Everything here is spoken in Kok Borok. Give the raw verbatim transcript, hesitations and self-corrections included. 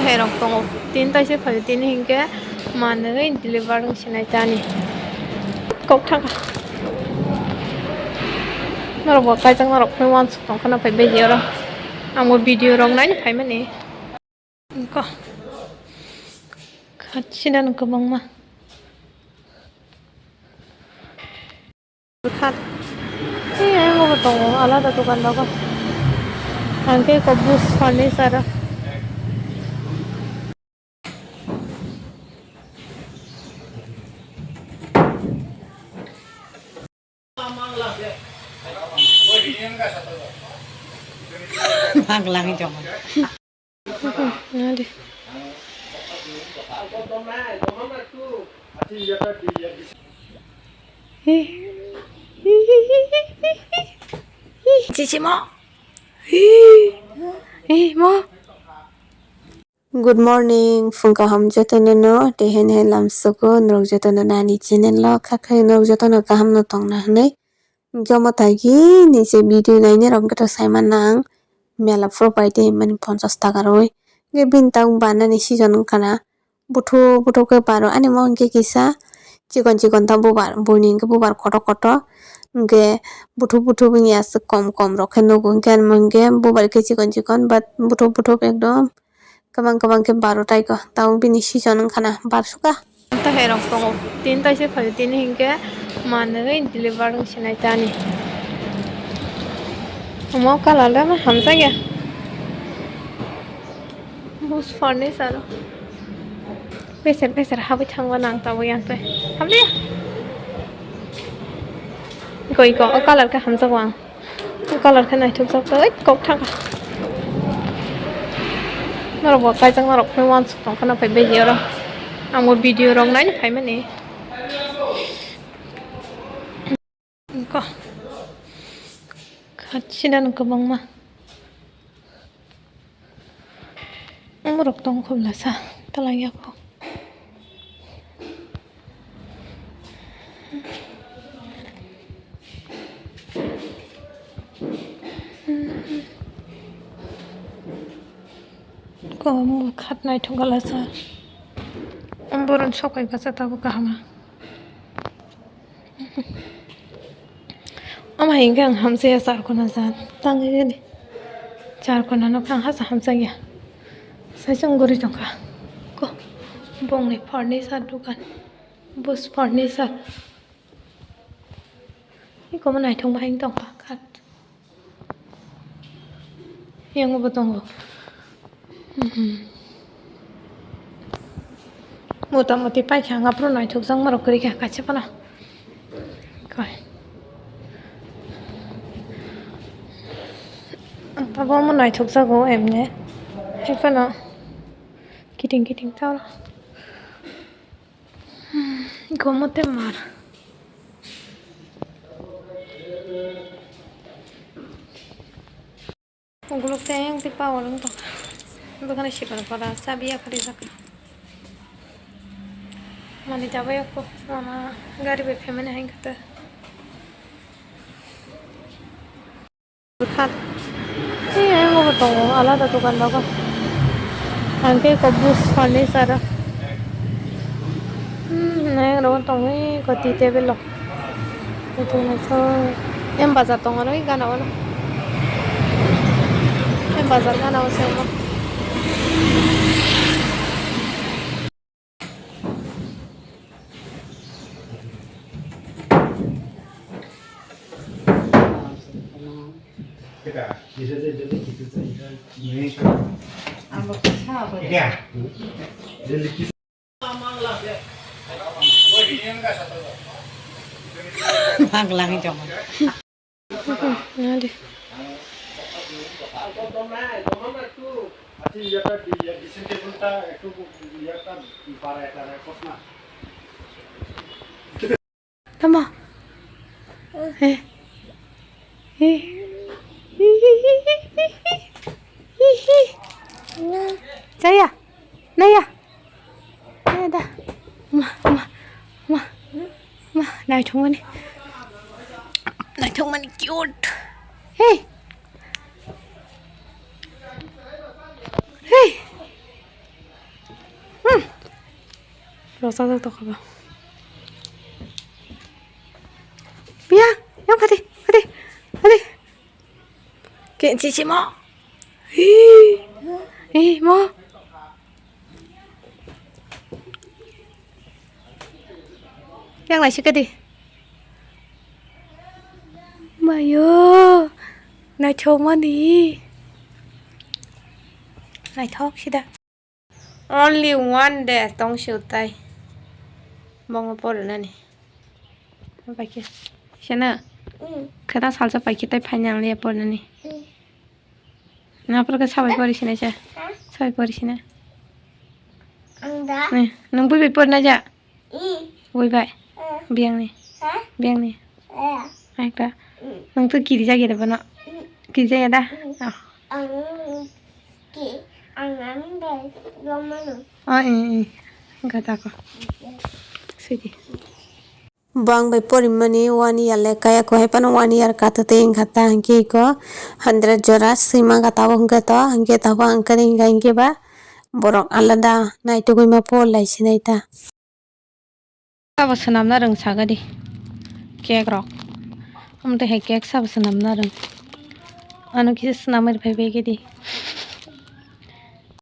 Khairok tongo. Tin taisa phaio, tini hinkhe manwi deliver wng sinai tani. Kok thangkha. Norok bo kaijak norok phai wansuk tongkha no phai video ro. Ang bo video rok naina phaimani. Ko. Khat sinano kwbangma. Khat. Ei, ayang bo tongo, alada dokan rogo. Ang khe ko Bush furniture. Mang lang jong. Nadi. Chichi mo. Ih, mo. Good morning, phung kaham jotono no, tei hene lamsoko norok jotono nani channel o khakhai norok jotono kaham no tongna hinwi. Jomo tagi ni se video nainai rok khe to sai manna ang mela phuru pai tei mani ponchas taka rwi. Hwnkhe bini tabuk banani season wngkha na. Buthu buthu khe baro ani mo hwnkhe kisa chikon chikon ta bubar, buini hwnkhe bubar kotor kotor. Hwnkhe buthu buthu bini aswk kom kom rok khe nugo hwnkhe ani mo hwnkhe bubar khe chikon chikon but buthu buthu ekdom kwbang kwbang khe baro taiko. Tabuk bini season wngkha na bar suka. Tei hai rok tongo. Tin taisa phaio, tini hinkhe manwi deliver wng sinai tani. Omo colour le ma hamjakya. Bush furniture. Beser beser habwi thangma nang tabuk yang tei. Hamliya. Goi ko, o colour khe hamjago ang. O colour khe naithokjak tei kok thangkha. Norok bo kaijak norok phai wansuk tongkha na phai video rok. Ang bo video rok naina phaimani. Ko. Khat sinano kwbangma. Umrok tong khulasa talai ya ko. Ko mo khat naithok galasa. Umboron sokai kasa tabo kahama. Ama hinkhe ang hamjaya charkona jan. Tangwi gani. Charkona no khe ang hasa hamjakya. Saisung guri tongkha. Ko. Bongni furniture dukan. Bush furniture. Iko mo naithok bahai tongkha khat. Yang bo tongo. Mhm. Mota moti paikha, ang aphuru naithokjak marok kwrwi kha, kaisa phano. Koi. Ang tabuk omo naithokjago emne. Hai phano kiting kiting taro. Gomo tei mar. Ukuluk tei ang tei power wng tongkha. Dokhani sipar pada chabi yapharijak. Mani chabai yakho. Mama gari bai phaimani hai khe ta. Khat. Ei, ayang bo tongo, alada dokan rogo. Ang khe ko Bush furniture. Hmm, nai rogo tongwi ko tea table o. Ito naithok. M Bazar tongo noi gana o no. M Bazar gana o se omo. Mang lang jong. Nadi. Tama. Eh. Eh. Chaya. Naya. Naya da. Ma, ma, ma, ma. Naithokmani. Naithokmani cute. Hey. Hey. Rosa da tokha ba. Biya, yang kati, kati, kati. Ke cici mo. Hi. Hi mo. Yang lai sikadi. Mayo. Naithok mani. Naithok sida. Only one day tong siutai. Bongo porinani. Paikhe. Sena. Mm. Khata salsa paikhe tai phaina ang le porinani. Mm. Na porke sabai pori sina cha. Ha? Sabai pori sina. Ang da. Ni, nung bui bai porina ja. I. Bui bai. Eh. Biang ni. Ha? Biang ni. Eh. Ekta. Mm. Nung tu kiri jagi da bana. Mm. Kiri jagi da. Mm. Ah. Ang ki, ang ang dai gomano. Oh, eh, eh. Engka tako. Sidi. Bo ang bai porimani one year le kaya ko hai phano one year kathwtwi wngkha ta hinkhe iko hundred jora swima gata bo hinkhe to hinkhe tabuk ang kwrwi hinkha hinkhe ba borok alada naitugwi ma por lai sinai ta. Sabo swnamna rwng sagadi cake rok. Omo twi hai cake sabo swnamna rwng. Ano kisa swnamwi rwphai bai gidi.